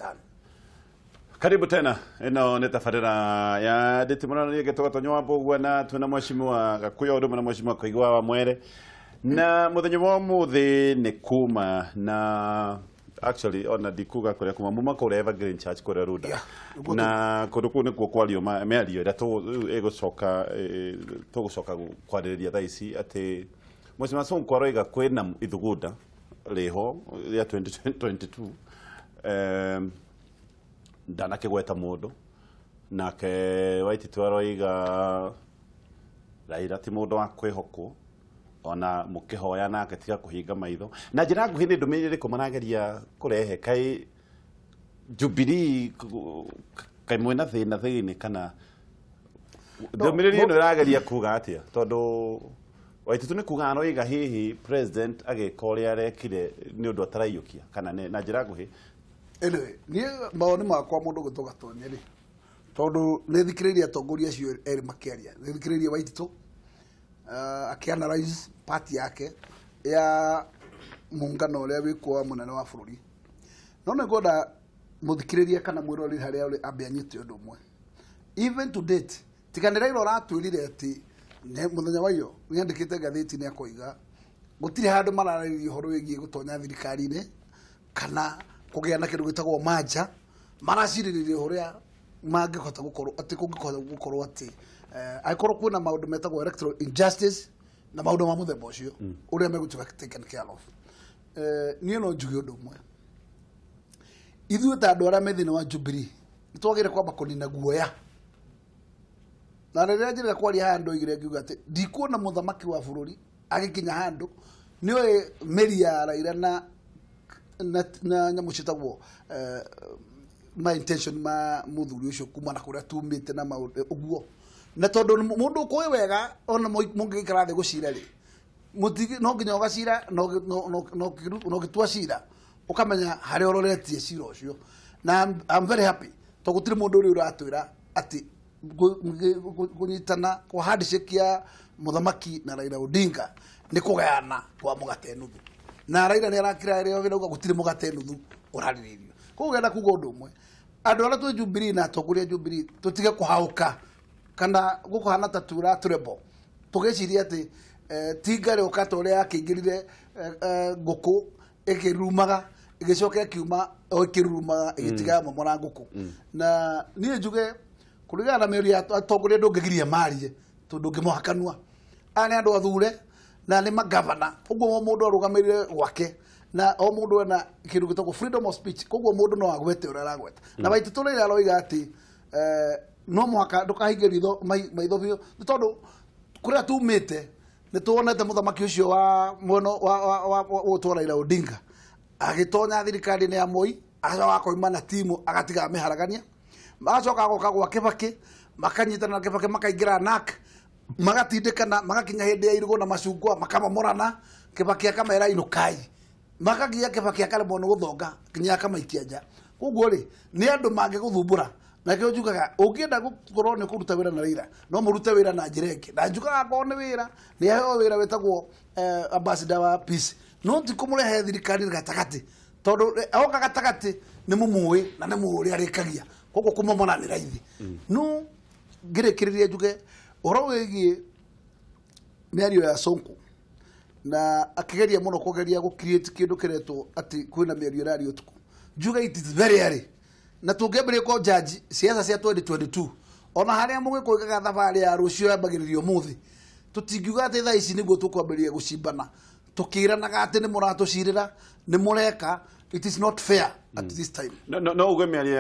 5. Karibu tena ino nĩ tabarĩra ya ndĩtimũrano niĩ ngetwo Gatonyo wa Mbũgua na twĩna mheshimiwa Gakuya ũndũ ũmwe na mheshimiwa Kũigua wa Mwere na mũthenya wa ũmũthĩ nĩ kuma na actually ona ndikuga kũrĩa kuma muma kũrĩa Evergreen Church kũrĩa Runda. Nĩguo. Na kũndũ kũu nĩkuo kwario mĩario ĩrĩa ĩgũcoka tũgũcoka kwarĩrĩria thaa ici atĩ mheshimiwa Sonko aroiga kwĩna ithugunda rĩho rĩa 2022, ndanakĩgweta mũndũ nake Waititu aroiga Raila ti mũndũ wa kwĩhokwo ona mũkĩhoya nake tiga kũhinga maitho. Na njĩra nguhĩ nĩ ndũmĩrĩri ĩrĩkũ marageria kũrehe? Kaĩ Jubilee kaĩ mwĩna thĩna thĩinĩ kana ndũmĩrĩri ĩno ĩrageria kuga atĩa? Tondũ Waititu nĩ kuga aroiga hihi president agĩka ũrĩa arekire nĩ ũndũ ataraiyũkia kana na njĩra nguhĩ. Anyway, niĩ mawoni makwa mũndũ gwĩtwo Gatonye rĩ, tondũ nĩ thikĩrĩirie atongoria acio erĩ makĩaria, nĩ thikĩrĩirie Waititu akĩanalyze party yake ya muungano ũrĩa wĩkuo wa mũnene wa bũrũri, no nĩ ngwenda mũthikĩrĩria kana mwĩroreri harĩa ũrĩ ambe anyite ũndũ ũmwe. Even to date, tiga nĩ Raila ũratwĩrire atĩ mũthenya wa iyo nĩandĩkĩte ngathĩti-inĩ akoiga gũtirĩ handũ mararĩrĩria ũhoro wĩgiĩ gũtonya thirikari-inĩ kana kũgĩa na kĩndũ gĩtagwo manja, maracirĩrĩria ũrĩa mangĩhota gũkorwo atĩ kũngĩhota gũkorwo atĩ angĩkorwo kwĩna maũndũ metagwo electoral injustice na maũndũ ma mũthemba ũcio ũrĩa megũtuĩka taken care of. Niĩ no njuge ũndũ ũmwe, ithuĩ ta andũ arĩa me thĩinĩ wa Jubilee nĩ twagĩrĩire kwamba kũnina guoya. Na rĩrĩa njĩrĩga kwaria haha ndoigire ngiuga atĩ ndikuona mũthamaki wa bũrũri agĩkinya handũ nĩoĩ mĩri ya Raila na nyamũ ciĩtagwo ma intention ma mũthuri ũcio kuma na kũrĩa tumĩte na maũndũ ũguo, na tondũ nĩ mũndũ ũkũĩ wega ona mũngĩgĩikara thĩ gũcira rĩ, mũtigi no nginya ũgacira na ũgĩtua cira ũkamenya harĩa ũroretie cira ũcio. Na I'm very happy tondũ gũtirĩ mũndũ ũrĩa ũratwĩra atĩ kũnyitana kwa handshake ya mũthamaki na Raila Odinga nĩ kũgayana kwa mũgate nuthu, na Raila nĩ arakira rĩo gĩrauga gũtirĩ mũgate nuthu ũrarĩrĩrio. Koguo ngenda kuga ũndũ ũmwe, andũ arĩa twĩ Jubilee na atongoria a Jubilee tũtige kũhaũka kana gũkũhana ta tura tũrembo tũgĩciria atĩ tinga rĩoka ta ũrĩa yakĩingĩrire ngũkũ ĩkĩrumaga ĩgĩcoka ĩkiuma o ĩkĩrurumaga ĩgĩtiga momora ngũkũ. Na niĩ njuge kũringana na mĩario ya atongoria ndũngĩgiria marie tondũ ndũngĩmohakanua, aya nĩ andũ athure na nĩ magavana, ũguo o mũndũ arũgamĩrĩre gwake na o mũndũ ena kĩndũ gĩtagwo freedom of speech, koguo mũndũ no agwete ũrĩa aragweta. Na Waititu rĩrĩa aroiga atĩ no mũhaka ndũkahinge ritho maitho biũ nĩ tondũ kũrĩa tumĩte nĩ tuonete mũthamaki ũcio wa mwena wa ũtwo Raila Odinga agĩtonya thirikari-inĩ ya Moi, agacoka akoima na timu agatiga amĩharagania, agacoka agoka gwa Kibaki makanyitana na Kibaki makaingĩra NARC magatindĩkana magakinya hĩndĩ ya irũgũ na macungwa makamomorana, Kibaki akamera inũkai, makaginya Kibaki akaremwo nĩ gũthonga nginya akamaikia nja. Koguo rĩ nĩ andũ mangĩgũthumbũra, na kĩo njugaga ũngĩenda gũkorwo nĩ kũruta wĩra na Raila no mũrute wĩra na njĩra ĩngĩ, na njugaga akorwo nĩ wĩra nĩ aheo wĩra wĩtagwo ambassador wa peace, no ti kũmũrehe thirikari gatagatĩ tondũ oka gatagatĩ nĩ mũmũĩ na nĩ mũĩ ũrĩa arĩkagia, koguo kũmomora nĩ raithi. No ngĩrĩkĩrĩria njuge ũhoro wĩgiĩ mĩario ya Sonko na akĩgeria mũno kũgeria gũ create kĩndũ kĩretwo atĩ kwĩna mĩario ĩrario ũtukũ, njuge it is very early na tũngĩambĩrĩria kũ judge siasa cia 2022 ona harĩa mũgĩkũyũ oigaga thabarĩ ya rũciũ yambagĩrĩria ũmũthĩ, tũtingiuga atĩ thaa ici nĩguo tũkwambĩrĩria gũcimbana tũkĩranaga atĩ nĩ mũratũcirĩra nĩ mũreka. It is not fair at this time. No uge mĩario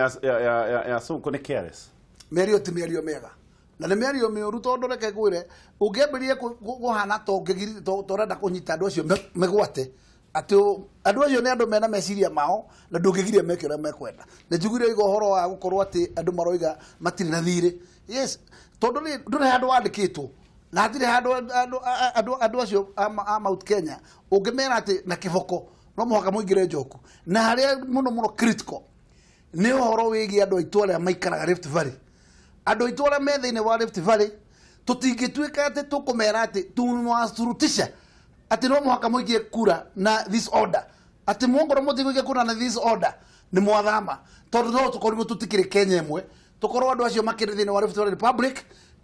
ya Sonko nĩ careless? Mĩario ti mĩario mĩega na nĩ mĩario mĩũru tondũ reke ngwĩre ũngĩambĩrĩria kũhana ta ũrenda kũnyita andũ acio mĩgwate atĩ andũ acio nĩ andũ mena meciria mao na ndũngĩgiria meke ũrĩa mekwenda. Nĩ njiguire oiga ũhoro wa gũkorwo atĩ andũ maroiga matirĩ na thirĩ, yes, tondũ ndũrĩ handũ wandĩkĩtwo na hatirĩ handũ andũ acio a Mount Kenya ũngĩmera atĩ na kĩboko no mũhaka mũingĩre njoku. Na harĩa mũno mũno critical nĩ ũhoro wĩgiĩ andũ aitũ arĩa maikaraga Rift Valley, andũ aitũ arĩa me thĩinĩ wa Rift Valley tũtingĩtuĩka atĩ tũkũmera atĩ tumewashurutisha atĩ no mũhaka mũikie kura na this order, atĩ mwongorwo mũtigũikia kura na this order. Nĩ mwathama tondũ no tũkorirwo tũtikĩrĩ Kenya ĩmwe, tũkorwo andũ acio makĩrĩ thĩinĩ wa Rift Valley Republic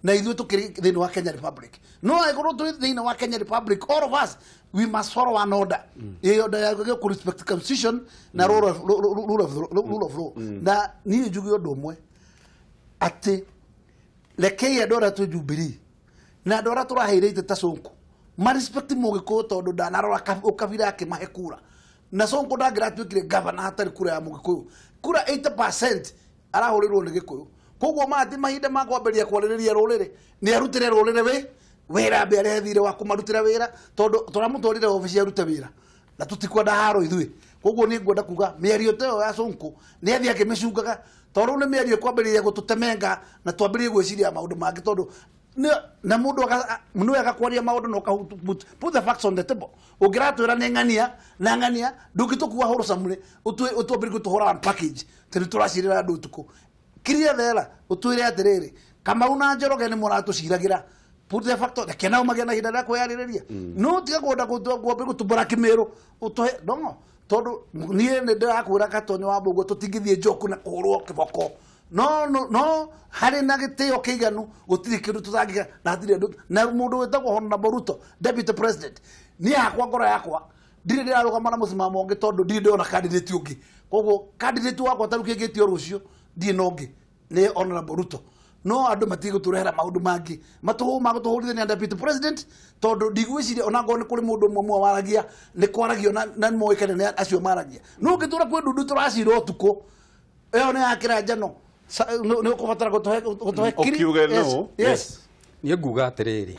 na ithuĩ tũkĩrĩ thĩinĩ wa Kenya Republic. No angĩkorwo tũrĩ thĩinĩ wa Kenya Republic, all of us, we must follow one order. Ĩyo order ya kũ respect constitution na rule of law. Na niĩ njuge ũndũ ũmwe, atĩ rekei andũ arĩa twĩ Jubilee na andũ arĩa tũraheire ta Sonko ma respect Mũgĩkũyũ, tondũ ndanarora ũkabira akĩmahe kura, na Sonko ndangĩratuĩkire governor hatarĩ kura ya Mũgĩkũyũ. Kura 80% arahũrĩrwo nĩ Gĩkũyũ. Koguo maya ti mahinda ma kwambĩrĩria kwarĩrĩria rũrĩrĩ. Nĩ arutĩre rũrĩrĩ wĩ wĩra, ambe arehe thirĩ wa kũmarutĩra wĩra, tondũ tũramũtwarire obici arute wĩra na tũtikwenda haro ithuĩ. Koguo nĩ ngwenda kuga mĩario ta ĩyo ya Sonko nĩ athiĩ akĩmĩcungaga, tondũ rĩu nĩ mĩario ĩkwambĩrĩria gũtũtemenga na twambĩrĩrie gwĩciria maũndũ mangĩ, tondũ na mũndũ nĩ wega kwaria maũndũ na ũka put the facts on the table. Ũngĩratwĩra nĩ ng'ania na ng'ania, ndũngĩtũkua wholesomely ũtwambĩrĩrie gũtũhũra one package tondũ tũracirĩra andũ ũtukũ. Kiria thera ũtwĩre atĩrĩrĩ, Kamau na Njoroge nĩ mũratũciragĩra. Put the fact, reke nao magĩe na ihinda rĩa kwĩyarĩrĩria. No tiga kwenda kwambia gũtũmbũra kĩmĩrũ ũtũhe no, tondũ niĩ nĩ ndĩrakwĩra, Gatonyo wa Mbũguo, tũtingĩthiĩ njoku na kũhũrwo kĩboko. No, no, no harĩ na gĩtĩo kĩiganu, gũtirĩ kĩndũ tũtangĩka na hatirĩ andũ na mũndũ wĩtagwo Honorable Ruto, deputy president. Niĩ hakwa, ngoro yakwa, ndirĩ ndĩrarũgama na mũsimamo ũngĩ, tondũ ndirĩ ndĩrona candidate ũngĩ. Koguo candidate wakwa tarĩu kĩngĩtio rũciũ, ndirĩ na ũngĩ, nĩ Honorable Ruto. No andũ matige gũtũrehera maũndũ mangĩ matũhũ magũtũhũrithania deputy president, tondũ ndigwĩciria ona ngorwo nĩ kũrĩ mũndũ ũmwe ũmwe waragia, nĩ kwaragio na moĩkaine nĩ acio maragia. No ũngĩtũra kwĩ ndundu tũracira ũtukũ, ĩyo nĩ yakĩra njano. Nĩ ũkũbatara gũtũhe Ũkiuge no. Yes. Niĩ nguga atĩrĩrĩ,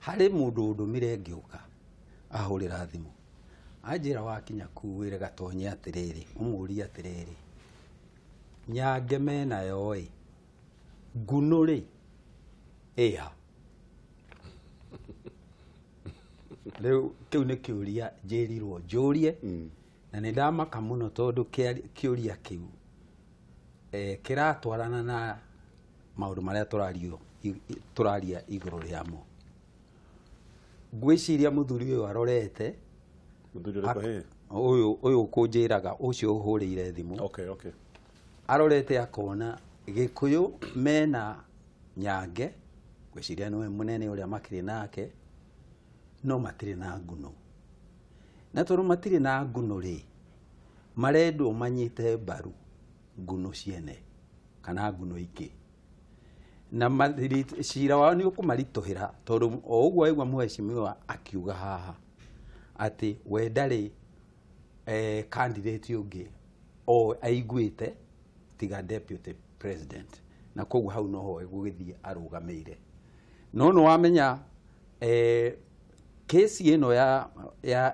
harĩ mũndũ ũndũmire ngĩũka, ahũrĩra thimũ anjĩra, wakinya kuu wĩre Gatonye atĩrĩrĩ, ũmũrie atĩrĩrĩ, nyange menayo ĩ ngunũ rĩ ĩha. Rĩu kĩu nĩ kĩũria njĩrirwo njũrie, na nĩ ndamaka mũno, tondũ kĩũria kĩu kĩratwarana na maũndũ marĩa tũraria igũrũ rĩamo. Ngwĩciria mũthuri ũyũ arorete Mũthuri ũrĩkũ hĩ? Ũyũ ũkũnjĩraga, ũcio ũhũrĩire thimũ. Okay. Arorete akona Gĩkũyũ mena nyange, ngwĩciria nĩwe mũnene ũrĩa makĩrĩ nake, no matirĩ na nguno. Na tondũ matirĩ na nguno rĩ, marendwo manyite mbaru nguno ciene kana nguno ingĩ, na cira wao nĩ ũkũmaritũhĩra, tondũ o ũguo waigua mheshimiwa akiuga haha atĩ we ndarĩ candidate ũngĩ o aiguĩte tiga deputy president, na koguo hau noho egũgĩthiĩ arũgamĩire. No nĩ wamenya kesi ĩno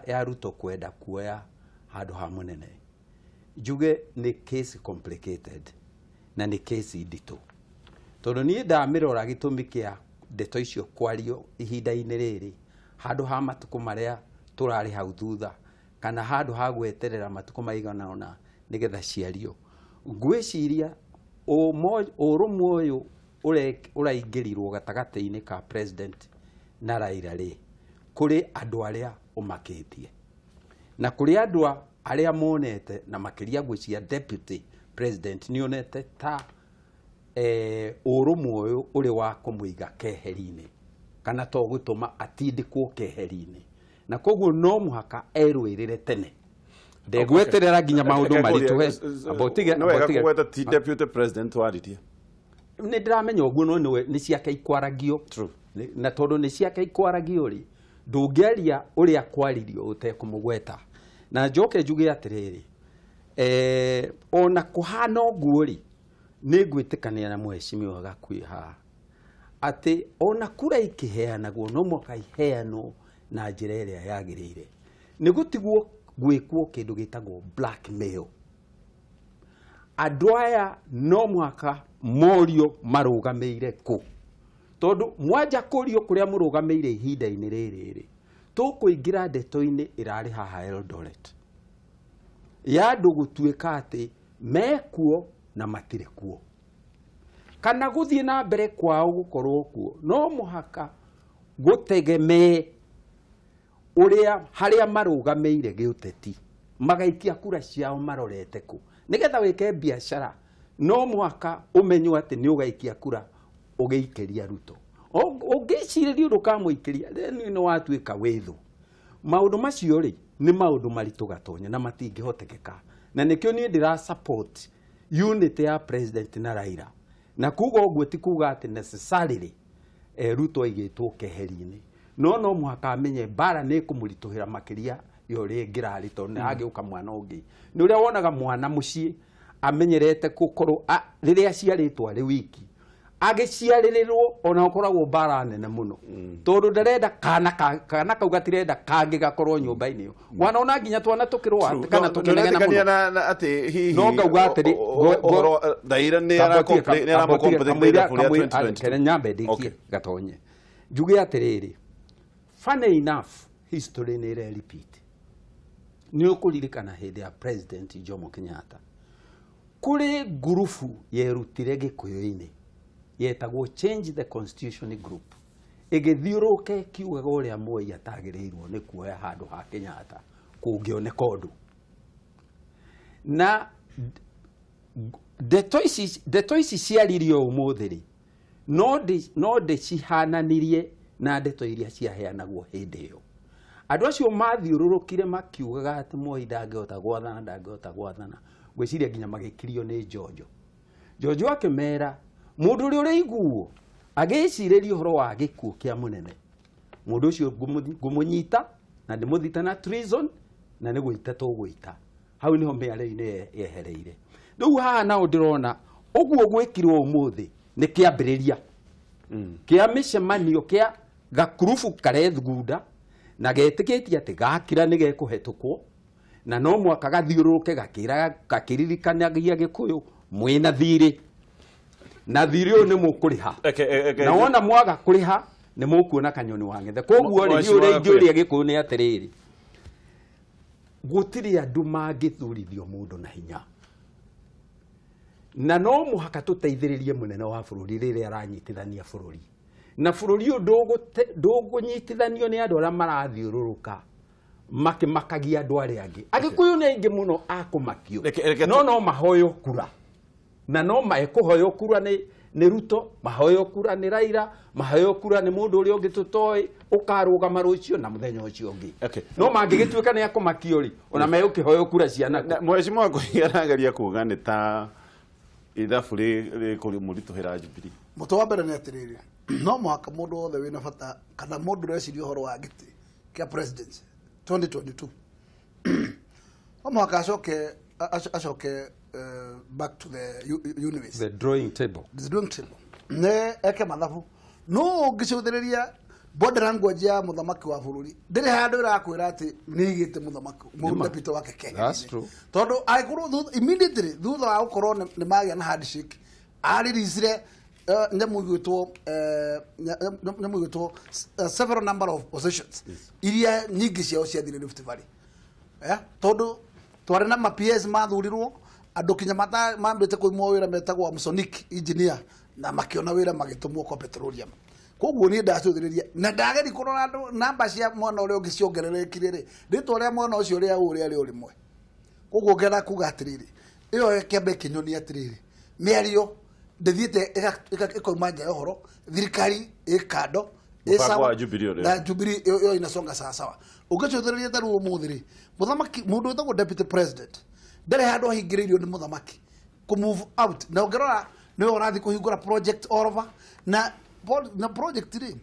ya Ruto kwenda kuoya handũ ha mũnene, njuge nĩ case complicated na nĩ case nditũ, tondũ niĩ ndamĩrora, gĩtũmi kĩa ndeto icio kwario ihinda-inĩ rĩrĩ handũ ha matukũ marĩa tũrarĩ hau thutha, kana handũ ha gweterera matukũ maigana ũna nĩgetha ciario, ngwĩciria ũrũmwe ũyũ ũraingĩrirwo gatagatĩ-inĩ ka president na Raila rĩ, kũrĩ andũ arĩa ũmakĩtie na kũrĩ andũ arĩa monete, na makĩria ngwĩciria deputy president nĩ onete ta ũrũmwe ũyũ ũrĩ wa kũmũiga keheri-inĩ, kana to gũtũma atindĩkwo keheri-inĩ, na koguo no mũhaka erũĩrĩre tene, ndegweterera nginya maũndũ maritũhe. Amba ũtige. Nĩ wega Amba ũtige. kũgweta ti deputy president waririe. Nĩ ndĩramenya ũguo, no nĩwe nĩ ciake ikwaragio. True. Na tondũ nĩ ciake ikwaragio rĩ, ndũngĩaria ũrĩa kwaririo ũtekũmũgweta. Na njoke njuge atĩrĩrĩ, ona kũhana ũguo rĩ, nĩ ngwĩtĩkania na mheshimiwa Gakuĩ haha atĩ ona kura ikĩheanagwo no mũhaka iheanwo na njĩra ĩrĩa yagĩrĩire, nĩ gũtigwo gwĩkwo kĩndũ gĩtagwo blackmail. Andũ aya no mũhaka morio marũgamĩire kũ, tondũ mwanja kũrio kũrĩa mũrũgamĩire ihinda-inĩ rĩrĩ rĩ, tũkũingĩra ndeto-inĩ ĩrarĩ haha Eldoret ya andũ gũtuĩka atĩ mekuo na matirĩ kuo, kana gũthiĩ na mbere kwao gũkorwo kuo no mũhaka gũtegemee ũrĩa harĩa marũgamĩire gĩũteti. Magaikia kura ciao marorete kũ? Nĩgetha wĩke biacara no mũhaka ũmenywo atĩ nĩ ũgaikia kura ũgĩikĩria Ruto. Ũngĩcirĩria ũndũ ũkamũikĩria, then nĩ watuĩka wĩthũ. Maũndũ macio rĩ nĩ maũndũ maritũ Gatonye na matingĩhotekeka. Na nĩkĩo niĩ ndĩra support unity ya president na Raila. Na kuga ũguo ti kuga atĩ necessarily Ruto aigĩtwo keheri-inĩ. No no mũhaka amenye mbara nĩ ĩkũmũritũhĩra makĩria ya ũrĩa ĩngĩrarĩ tondũ nĩ hagĩũka mwana ũngĩ. Nĩ ũrĩa wonaga mwana mũciĩ amenyerete gũkorwo rĩrĩa aciarĩtwo arĩ wiki agĩciarĩrĩrwo ona ũkoragwo mbara nene mũno tondũ ndarenda kana kau gatirenda kangĩ gakorwo nyũmba-inĩ ĩyo. Wanaona nginya twana tũkĩrũa kana tũkĩnegena mũno. Atĩ hihi no ngauga atĩrĩ Raila nĩ aramũcompete kere nyambe ndĩkie Gatonye. Njuge atĩrĩrĩ, funny enough history nĩ ĩre repeat. Nĩ ũkũririkana hĩndĩ ya President Jomo Kenyatta kũrĩ ngurubu yerutire Gĩkũyũ-inĩ yetagwo Change the Constitution Group ĩgĩthiũrũrũka ĩkiugaga ũrĩa Moi atagĩrĩirwo nĩ kuoya handũ ha Kenyatta kũngĩoneka ũndũ. Na ndeto ici ciaririo ũmũthĩ rĩ no ndĩcihananirie na ndeto iria ciaheanagwo hĩndĩ ĩyo. Andũ acio mathiũrũrũkire makiugaga atĩ Moi ndangĩhota gwathana, ndangĩhota gwathana. Ngwĩciria nginya magĩkirio nĩ Njonjo. Njonjo akĩmera mũndũ ũrĩa ũrĩiguo agĩcirĩria ũhoro wa gĩkuũ kĩa mũnene, mũndũ ũcio ngũmũnyita na ndĩmũthita na treason na nĩ gũita tũgũita. Hau nĩho mĩario-inĩ yehereire. Rĩu haha nao ndĩrona ũguo gwĩkirwo ũmũthĩ nĩ kĩambĩrĩria kĩa mĩcemanio kĩa gakurubu karethugunda na getĩkĩtie atĩ gakira nĩ gekũhetũkwo na no mwaka gathiũrũrũke gakĩririkanagia Gĩkũyũ mwĩna thirĩ na thirĩ ũyũ nĩ mũkũrĩha na wona mwaga kũrĩha nĩ mũkuona kanyoni wa ng'ethe. Koguo rĩ ũrĩa ingĩũria Gĩkũyũ nĩ atĩrĩrĩ, gũtirĩ andũ mangĩthurithio mũndũ na hinya na no mũhaka tũteithĩrĩrie mũnene wa bũrũri rĩrĩa aranyitithania bũrũri na bũrũri ũyũ ndũkũnyitithanio nĩ andũ arĩa marathiũrũrũka makĩmakagia andũ arĩa angĩ. Agĩkũyũ nĩ aingĩ mũno a kũmakio no no mahoywo kura na no mekũhoywo kura nĩ Ruto, mahoywo kura nĩ Raila, mahoywo kura nĩ mũndũ ũrĩa ũngĩ tũtoĩ ũkarũgama rũciũ na mũthenya ũcio ũngĩ. No mangĩgĩtuĩka nĩ akũmakio rĩ ona megũkĩhoywo kura ciana. Mheshimiwa Koigi arageria kuga nĩ ta ithabu rĩkũmũritũhĩra Jubilee. Mũtwe wa mbere nĩ atĩrĩrĩ, no mũhaka mũndũ wothe wĩna bata kana mũndũ ũreciria ũhoro wa gĩtĩ kĩa presidency 2022 no mũhaka acoke back to the universe, the drawing table, the drawing table ne eke mathabu no ũngĩcũthĩrĩria body language ya mũthamaki wa bũrũri ndĩrĩ handũ ĩrakwĩra atĩ nĩ igĩte mũthamaki deputy wake Kenya. That's true. Tondũ angĩkorwo immediately thutha wa gũkorwo nĩ magĩa na handshake arĩricire nyamũ igwĩtwo several number of positions iria nyingĩ ciao ciathire Rift Valley. Tondũ twarĩ na ma PS mathurirwo andũ kinya mambĩte kũimwo wĩra metagwo Amsonic engineer na makĩona wĩra magĩtũmwo kwa petroleum. Koguo niĩ ndacũthĩrĩria na ndageri kũrora andũ namba cia mwena ũrĩa ũngĩ ciongererekire rĩ rĩtwa rĩa mwena ũcio rĩa ũrĩa rĩ ũrĩmwe. Koguo ngenda kuga atĩrĩrĩ, ĩyo kĩambe kĩnyonia atĩrĩrĩ, mĩario ndĩthiĩte ĩkoima nja ya ũhoro, thirikari ĩ kando ĩ sawa na Jubilee ĩyo inasonga sawa sawa. Ũngĩcũthĩrĩria ta rĩu ũmũthĩ rĩ, mũthamaki mũndũ wĩtagwo deputy president ndarĩ handũ ahingĩrĩirio nĩ mũthamaki kũ move out na ũngĩrora nĩwe ũrathiĩ kũhingũra project all over na project rĩ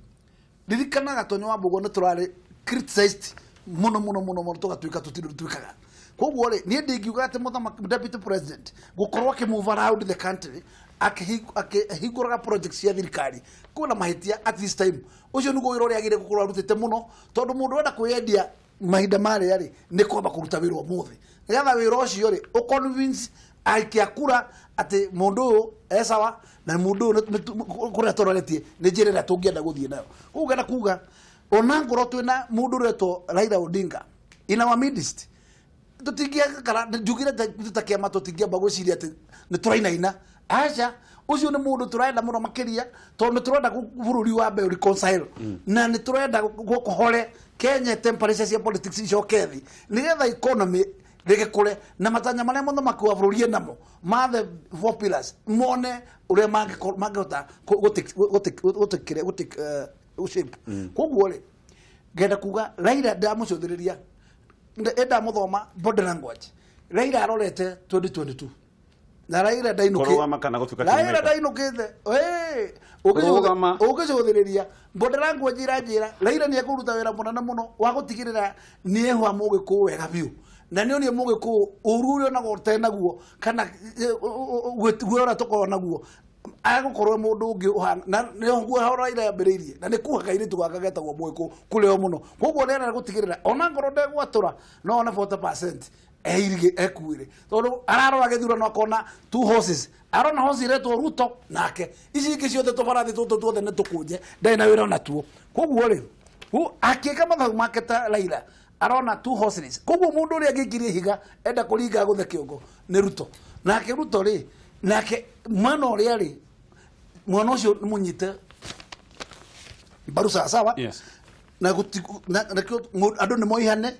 ririkana Gatonyo wa Mbũgua nĩ tũrarĩ criticized mũno mũno mũno mũno tũgatuĩka tũtirĩ twĩkaga. Koguo rĩ niĩ ndingiuga atĩ mũthamaki deputy president gũkorwo akĩ move around the country akĩhingũraga project cia thirikari kwĩna mahĩtia at this time ũcio nĩguo wĩra ũrĩa agĩrĩire gũkorwo arutĩte mũno tondũ mũndũ wenda kwĩyendia mahinda marĩa rĩ nĩ kwamba kũruta wĩra ũmũthĩ nĩgetha wĩra ũcio rĩ ũconvince aikia kura atĩ mũndũ ũyũ e sawa na mũndũ ũyũ kũrĩa tũroretie nĩ njĩra ĩrĩa tũngĩenda gũthiĩ nayo. Koguo ngenda kuga ona ngorwo twĩna mũndũ ũretwo Raila Odinga in our midst tũtingĩakara njugire ta kĩama tũtingĩamba gwĩciria atĩ nĩ tũrainaina. Aca ũcio nĩ mũndũ tũrenda mũno makĩria tondũ nĩ tũrenda bũrũri wa mbere reconcile na nĩ tũrenda kũhore Kenya temperature cia politics icoke thĩ nĩgetha economy rĩgĩkũre na matanya marĩa mũthamaki wa bũrũri enamo ma the four pillars mone ũrĩa mangĩhota gũtĩkĩre shape. Koguo rĩ ngenda kuga Raila ndamũcũthĩrĩria ndamũthoma body language. Raila arorete 2022 na Raila ndainũkĩte Raila ndainũkĩte ũngĩcũthĩrĩria body language iranjĩra Raila nĩ ekũruta wĩra mũnene mũno wa gũtigĩrĩra nĩ ehwa mũgĩkũyũ wega biũ na nĩ onie mũgĩkũyũ ũru ũrĩa onagwo ũtenaguo kana guoya ũrĩa tũkoragwo naguo agũkorwo mũndũ ũngĩ ũhana na nĩguo Raila yambĩrĩirie na nĩ kuha kairĩtu gaka getagwo mũgĩkũyũ kũrĩo mũno. Koguo nĩ arenda gũtigĩrĩra ona ngorwo ndegwatũra no one 40% eirige ekuire tondu ararora gĩthurano akona two horses arona horse iretwo Ruto nake ici ingĩ ciothe tũbarathi tũtũ tuothe nĩ tũkũnje ndarĩ na wĩra ona tuo. Koguo rĩ akĩka mathabu make ta Raila arona two horses. Koguo mũndũ ũrĩa angĩingĩria ihiga enda kũringa gũthe kĩongo nĩ Ruto nake Ruto rĩ nake mwana ũrĩa rĩ mwana ũcio nĩ mũnyite mbaru sawasawa na andũ nĩ moihane.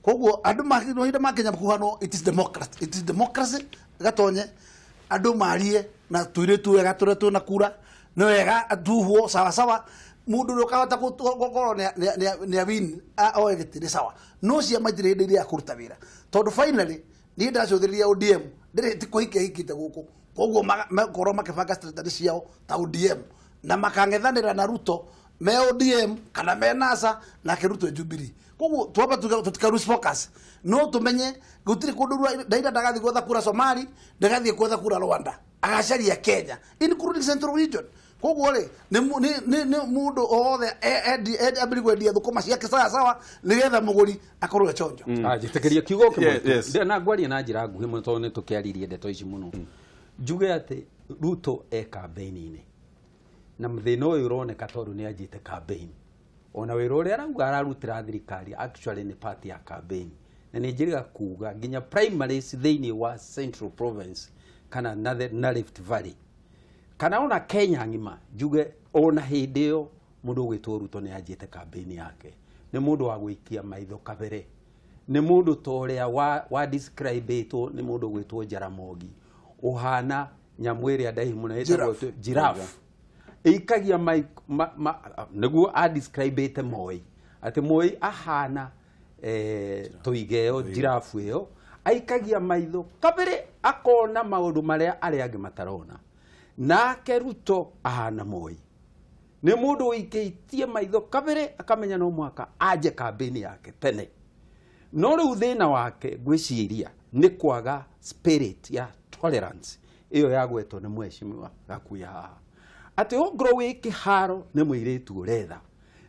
Koguo andu mahinda ma Kenya kuhano it is democracy, it is democracy gatonye andu marie na tuiretu wega turia twina kura ni wega nduhwo sawa sawa mundu uria ukahota gukorwo ni win oe gĩtĩ nĩ sawa no ciama itirĩ hĩndĩ iria kũruta wĩra tondũ finally niĩ ndacũthĩrĩria ODM ndĩrĩ ti kũhikia hikĩte gũkũ koguo makorwo makĩbanga strategy ciao ta ODM na makang'ethanĩra na Ruto me ODM kana me NASA nake Ruto Jubilee. Koguo twamba tutika lose focus no tumenye gutiri kundu Raila ndagathi gwetha kura Somali ndagathi gwetha kura Rwanda agacaria Kenya including Central Region. Koguo ri ni mundu othe ambiri kwendia thukuma ciake sawa sawa nigetha muguri akorwo echonjo. Njitikiria kiugo kimwe na ngwaria na njira nguhi muno tondu ni tukiaririe ndeto ici muno njuge ati Ruto e campaign-inĩ na muthina uyu uroneka tondu ni anjite campaign ona wĩra ũrĩa arauga ararutĩra thirikari actually nĩ part ya campaign na nĩ njĩrĩga kuga nginya primaries thĩinĩ wa Central Province kana na Rift Valley kana ona Kenya ng'ima njuge ona hĩndĩ ĩyo mũndũ ũgwĩtwo Ruto nĩ anjĩte campaign yake nĩ mũndũ wa gũikia maitho kabere nĩ mũndũ ta ũrĩa wa describe-ĩtwo nĩ mũndũ ũgwĩtwo Jaramogi ũhana nyamũ ĩrĩa ndaihu mũno ĩtagwo giraffe ikagia niguo a describe Moi ati Moi ahana tuigeo giraffe iyo aikagia maitho kabere akona maundu maria aria angi matarona nake Ruto ahana Moi ni mundu uikeitie maitho kabere akamenya no mwaka aje campaign yake tene no riu thina wake ngwiciria ni kwaga spirit ya tolerance iyo yagwetwo ni mheshimiwa Gakuya haha ati ongorwo wĩ kĩharo nĩ mũirĩtu ũretha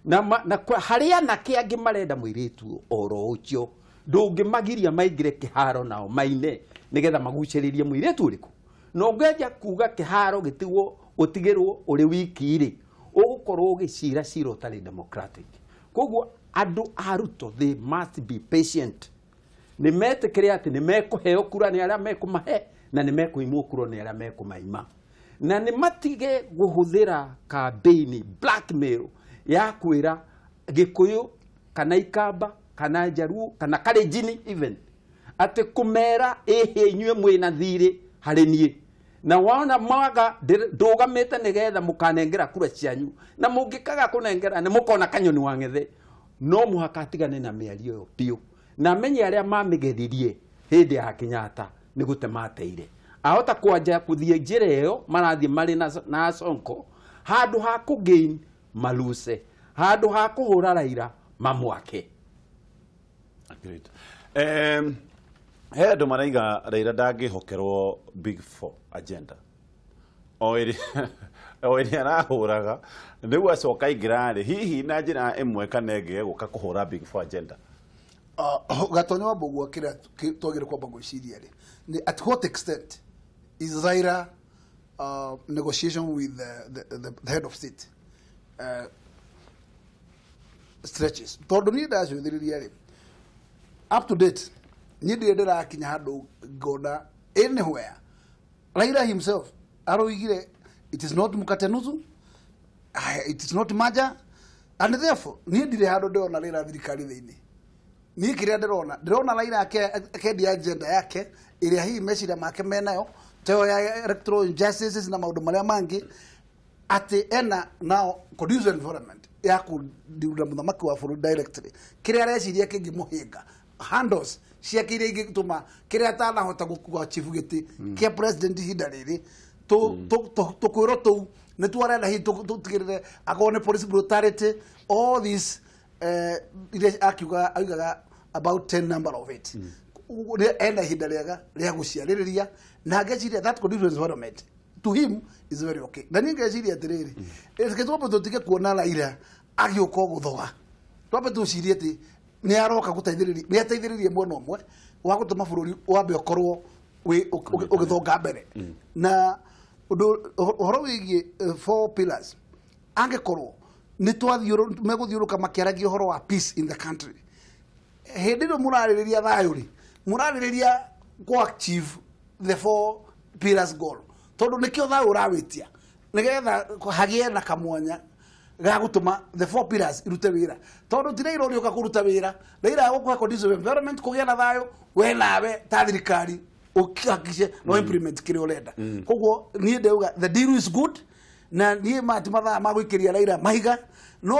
na harĩ anake angĩ marenda mũirĩtu oro ũcio ndũngĩmagiria maingĩre kĩharo nao maine nĩgetha magucĩrĩrie mũirĩtu ũrĩkũ na ũngĩanjia kuga kĩharo gĩtigwo ũtigĩrwo ũrĩ wiki rĩ ũgũkorwo ũgĩcira cira ũtarĩ democratic. Koguo andũ a Ruto they must be patient nĩ metĩkĩre atĩ nĩ mekũheo kura nĩ arĩa mekũmahe na nĩ mekũimwo kura nĩ arĩa mekũmaima na nĩ matige guhuthira campaign blackmail ya kwira Gikuyu kana Ikamba kana Njaruo kana Kalenjin even ati kumera ehe inyue mwina thiri hari nie na wona mwaga ndugamite nigetha mukanengera kura cianyu na mungikaga kunengera ni mukona kanyoni wa ngethe no muhaka atigane na miario yo biu na menye aria mamigeririe hindi ya Kenyatta ni gutemateire ahota kwanja kuthie njira iyo marathie mari na Sonko handu ha kugain maluse handu ha kuhura Raila mamwake. Agreed. He andu maraiga Raila ndangĩhokerwo big four agenda o ĩrĩa arahũraga nĩguo acoka aingĩra rĩ hihi na njĩra ĩmwe kana ĩngĩ egũka kũhũra big four agenda. Gatonyo wa Mbugua kĩrĩa twagĩrĩirwo kwamba gwĩciria rĩ ni at what extent is Raila negotiation with the head of state stretches tondu niĩ ndacũthĩrĩria rĩ up to date niĩ ndirĩ ndĩrakinya handũ ngona anywhere Raila himself aroigire it is not mkate nusu, it is not maja, and therefore niĩ ndirĩ handũ ndĩrona Raila thirikari thĩinĩ Niĩ kĩrĩa ndĩrona Raila akendia agenda yake ĩrĩa hihi meciria make menayo teo ya electoral injustices na maũndũ marĩa mangĩ, atĩ ena now conducive environment ya kũndiruta mũthamaki wa bũrũri directly. Kĩrĩa areciria kĩngĩmũhĩnga handles ciake iria ingĩtũma kĩrĩa atanahota gũkua chief gĩtĩ kĩa president ihinda rĩrĩ tũkwĩrwo tũu nĩtuo arenda hihi tũtigĩrĩre akorwo nĩ police brutality, all these iria akiuga augaga about 10 number of it. Ena ihinda rĩega rĩa gũciarĩrĩria na ngeciria that conducive environment to him is very okay. Na niĩ ngeciria atĩrĩrĩ, reke twambe tũtige kuona Raila agĩũka o gũthoga, twambe tũcirie atĩ nĩ aroka gũteithĩrĩria, nĩ ateithĩrĩrie mwena ũmwe wa gũtũma bũrũri wambe ũkorwo ũgĩthonga mbere. Na ũndũ ũhoro wĩgiĩ four pillars, angĩkorwo nĩ megũthiũrũka makĩaragia ũhoro wa peace in the country, hĩndĩ ĩno mũrarĩrĩria thayũ rĩ, mũrarĩrĩria kũ achieve the four pillars goal, tondũ nĩkĩo thayũ ũrawĩtia nĩgetha hagĩe na kamwanya ga gũtũma the four pillars irute wĩra, tondũ ti Raila ũrĩũka kũruta wĩra. Raila agũkũhe conducive environment kũgĩa na thayũ, we nawe ta thirikari ũhakikishe no implement kĩrĩa ũrenda. Koguo niĩ ndauga the deal is good, na niĩ mati mathaa ma gũikĩria Raila mahiga, no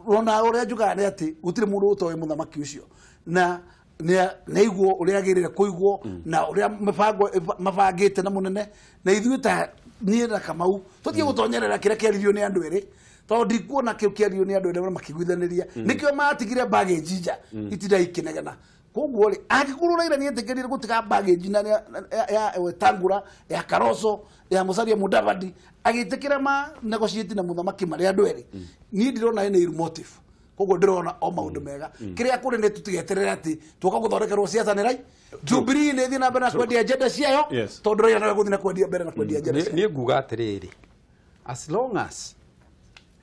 ona ũrĩa njugaga nĩ atĩ gũtirĩ mũndũ ũtoĩ mũthamaki ũcio, na nĩaiguo ũrĩa agĩrĩire kũiguo na ũrĩa mĩbango mabangĩte na mũnene, na ithuĩ ta niĩ na Kamau tũtige gũtonyerera kĩrĩa kĩaririo nĩ andũ erĩ, tondũ ndikuona kĩu kĩaririo nĩ andũ erĩ makĩiguithanĩria, nĩkĩo matigire baggage nja itinda ikĩnegena. Koguo rĩ, angĩkorwo Raila nĩetĩkĩrire gũtiga baggage na ya Wetangula, ya Kalonzo, ya Musalia Mudavadi, agĩtĩkĩra ma negotiate na mũthamaki marĩ andũ erĩ, niĩ ndirona ĩna ill motive. Koguo ndĩrona o maũndũ mega. Kĩrĩa kũrĩ nĩ tũtigeterere atĩ tũka gũthondekerwo siasa nĩ Rai Jubilee nĩ ĩthiĩ na mbere na kwendia agenda ciayo, tondũ Raila nowe gũthiĩ na kwendia mbere na kwendia agenda ciayo. Niĩ nguga atĩrĩrĩ, as long as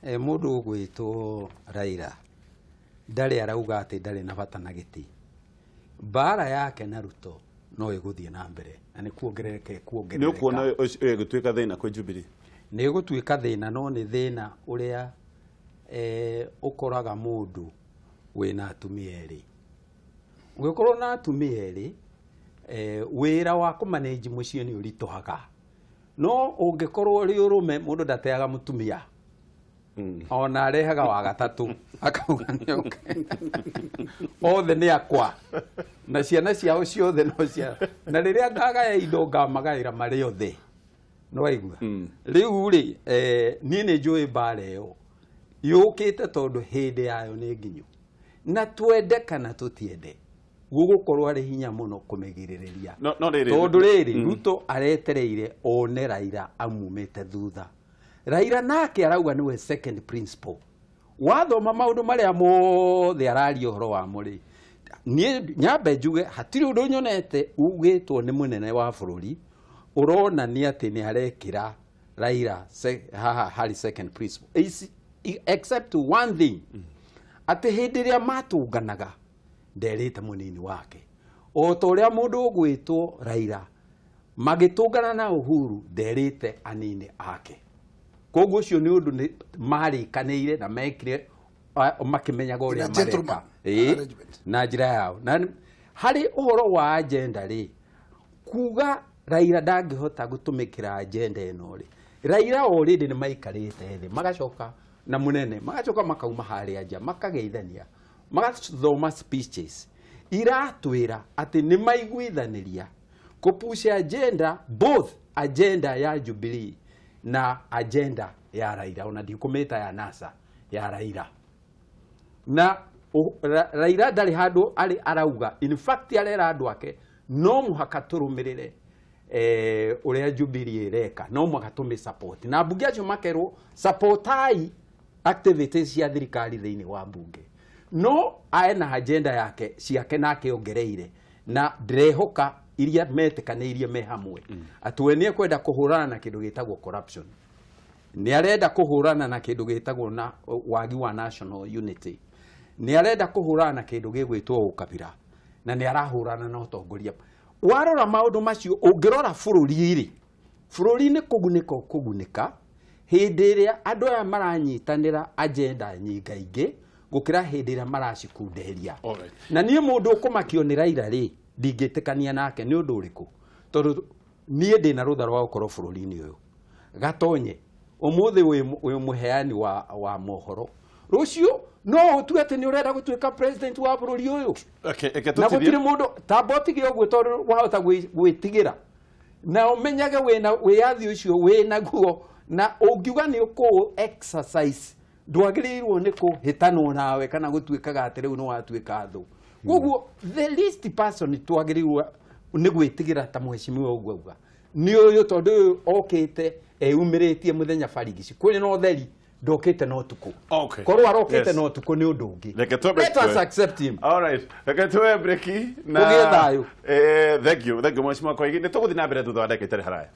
mũndũ ũgwĩtwo Raila ndarĩ arauga atĩ ndarĩ na bata na gĩtĩ, mbara yake na Ruto no ĩgũthiĩ na mbere na nĩ kuongerereka ĩkuongerereka. Nĩ ũkuona ĩgũtuĩka thĩna kwĩ Jubilee? Nĩ ĩgũtuĩka thĩna, no nĩ thĩna ũrĩa ũkoraga mũndũ wĩna atumia erĩ. Ũngĩkorwo na atumia erĩ, wĩra wa kũmanage mũciĩ nĩ ũritũhaga, no ũngĩkorwo ũrĩ ũrũme mũndũ ndateaga mũtumia, ona arehaga wa gatatũ akauga nĩ oke, othe nĩ akwa na ciana ciao ciothe no cia, na rĩrĩa ngagaya indo ngamagaĩra marĩ othe, nĩ waigua? Rĩu rĩ, niĩ nĩ njũĩ mbara ĩyo yũkĩte tondũ hĩndĩ yayo nĩ nginyu, na twende kana tũtiende gũgũkorwo arĩ hinya mũno kũmĩgirĩrĩria. Tondũ rĩrĩ, Ruto aretereire one Raila amumĩte thutha. Raila nake arauga nĩwe second principal. Wathoma maũndũ marĩa mothe araria ũhoro wamo rĩ, niĩ nyambe njuge hatirĩ ũndũ nyonete ugĩtwo nĩ mũnene wa bũrũri ũronania atĩ nĩ arekĩra Raila haha harĩ second principal, except one thing, atĩ hĩndĩ ĩrĩa matũnganaga nderĩte mũnini wake, o ta ũrĩa mũndũ ũgwĩtwo Raila magĩtũngana na Uhuru nderĩte anini ake. Koguo ũcio nĩ ũndũ marĩkanĩire na mekire makĩmenyaga ũrĩa mareka na njĩra yao. Na harĩ ũhoro wa agenda rĩ, kuga Raila ndangĩhota gũtũmĩkĩra agenda ĩno rĩ, Raila already nĩ maikarĩte thĩ, magacoka na mũnene, magacoka makauma harĩa nja, makageithania, magathoma speeches iratwĩra atĩ nĩ maiguithanĩria kũpush agenda, both agenda ya Jubilee na agenda ya Raila, ona ndikũmĩta ya NASA, ya Raila. Na Raila ndarĩ handũ arĩ arauga, in fact arera andũ ake no mũhaka tũrũmĩrĩre ũrĩa Jubilee ĩreka, no mũhaka tũmĩ support, na mbunge acio makerwo supportai activities cia thirikari thĩinĩ wa mbunge, no aena agenda yake ciake nake ongereire, na ndĩrehoka iria metĩkanĩirie me hamwe atĩ we nĩ ekwenda kũhũrana na kĩndũ gĩtagwo corruption, nĩ arenda kũhũrana na kĩndũ gĩtagwo na wagi wa national unity, nĩ arenda kũhũrana na kĩndũ gĩgwĩtwo ũkabira, na nĩ arahũrana na ũtongoria. Warora maũndũ macio, ũngĩrora bũrũri-rĩ, bũrũri nĩ kũgunĩka ũkũgunĩka hĩndĩ ĩrĩa andũ aya maranyitanĩra agenda nyingaingĩ, Gũkĩra hĩndĩ ĩrĩa maracikunderia. Alright. Na niĩ mũndũ ũkũmakio nĩ Raila rĩ, ndingĩtĩkania nake. Nĩ ũndũ ũrĩkũ? Tondũ niĩ ndĩna rũtha rwa gũkorwo bũrũri-inĩ ũyũ. Gatonye ũmũthĩ wĩ mũheani wa mohoro, rũciũ no ũtue atĩ nĩ ũrenda gũtuĩka president wa bũrũri ũyũ. Okay, reke Na tũtithie. Gũtirĩ mũndũ tamba ũtige ũguo, tondũ wahota gwĩtigĩra na ũmenyage wĩna wĩyathi ũcio wĩnaguo, na ũngiuga nĩ ũkũ exercise, ndwagĩrĩirwo nĩ kũhĩtanwo nawe kana gũtuĩkaga atĩ rĩu nĩ watuĩka thũ. Koguo the least person twagĩrĩirwo nĩ gwĩtigĩra, ta mheshimiwa ũguo auga, nĩ ũyũ, tondũ ũyũ okĩte eyumĩrĩtie mũthenya barigici kwĩrĩ na ũtheri, ndokĩte na ũtukũ. Korwo arokĩte na ũtukũ nĩ ũndũ ũngĩ. Reke twambe Let us accept him. All right. Reke tuwe breki na Kũgĩe thayũ. Thank you. Thank you, Mheshimiwa Koigi. Nĩ tũgũthiĩ na mbere thutha wa ndagĩka itarĩ haraya.